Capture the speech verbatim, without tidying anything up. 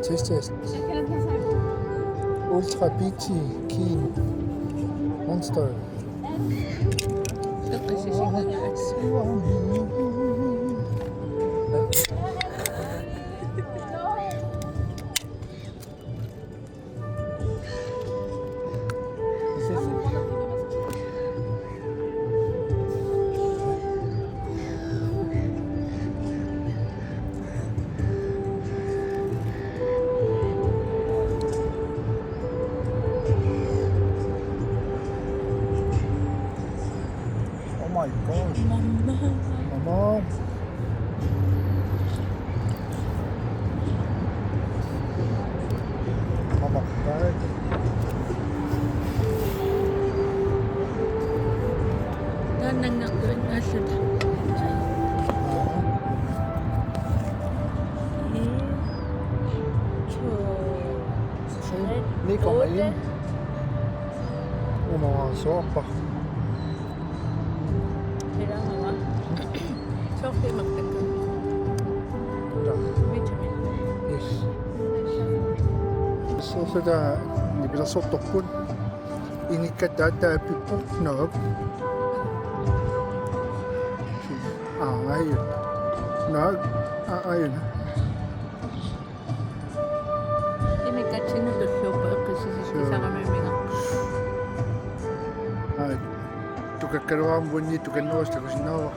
Test, test. Ultra B T Keen Monster. Oh my God. Mama. Mama. Mama, bye. Taannanngortuinnaallata. Ni komma en. Umaarsuarpa. Ilaangaava. Soorlu imartakka. Ila. Vitamin. Yes. Soorlu taava nipilersortorput. Inikkat taava taapippoq naak. Aa, ajunngilaq. Naak. Aa, ajunngilaq. Inikkatsinnut tulluuppoq eqqissisissisaramimmiga. Aa, tukakkaluarama uanni tukannerusut takusinnaavara.